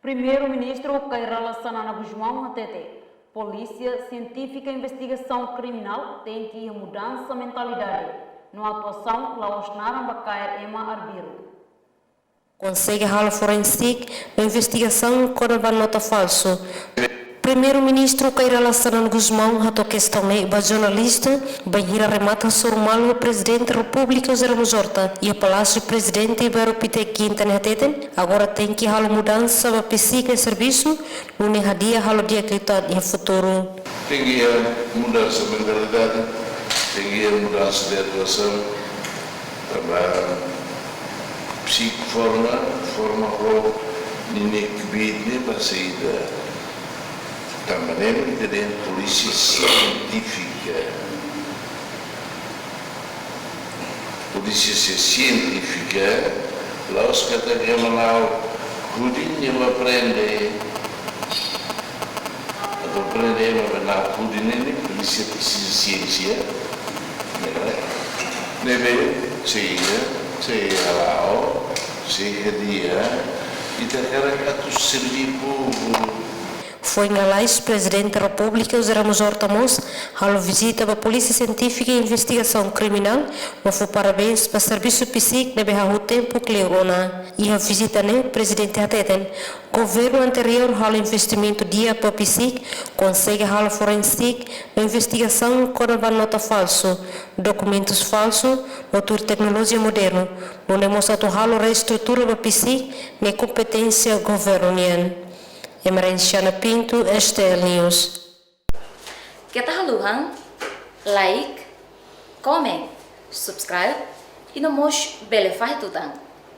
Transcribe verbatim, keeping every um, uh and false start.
Primeiru-Ministru Kay Rala Xanana Gusmão hatete, Polísia Sientífika Investigasaun Kriminál tenke iha mudansa mentalidade, no atuasaun la'ós naran ba kaer ema arbiru. Konsege halo forensik no investigasaun kona-ba nota falsu. Primeiru-Ministru Kay Rala Xanana Gusmão hato'o kestaun ne'e ba jornalista, bainhira remata hasoru malu Prezidente Repúblika José Ramos Horta iha Palásiu Prezidente, Bairru Pité, Kinta ne'e, hateten, agora tenke halo mudansa ba PCIC nia servisu, nune'e hadi'a halo di'ak liután iha futuru. Tenke iha mudansa mentalidade, tenke iha mudansa de atuasaun, tanba PCIC forma, forma ho ninia kbiit ne'e ba saida. Tanba ne'e mak ita dehan polísia sientífika. Polísia se sientífika, la'ós katak ema la'o hudi nia bá prende. Atu prende ema ba la'o hudi ne'e, polísia presiza siénsia. Ne'e, ne'ebé, se iha, se iha la'o, se iha di'ak, ita hakarak atu serví povu. Foin lalais, Prezidente Repúblika José Ramos Horta mós halo vizita ba Polísia Sientífika Investigasaun Kriminál, no fó parabéns ba servisu PCIC ne'ebé hahú tempu kleur ona. Iha vizita ne'e, Prezidente hateten, governu anteriór halo investimentu di'ak ba PCIC, konsege halo forensik no investigasaun kona-ba nota falsu, dokumentus falsu, no tuir teknolojia modernu, nune'e mós atu halo reestrutura ba PCIC ne'e kompeténsia governu nian. Emerenciana Pinto, STL News. Keta haluha like, comment, subscribe, i no mós bele fahe tutan.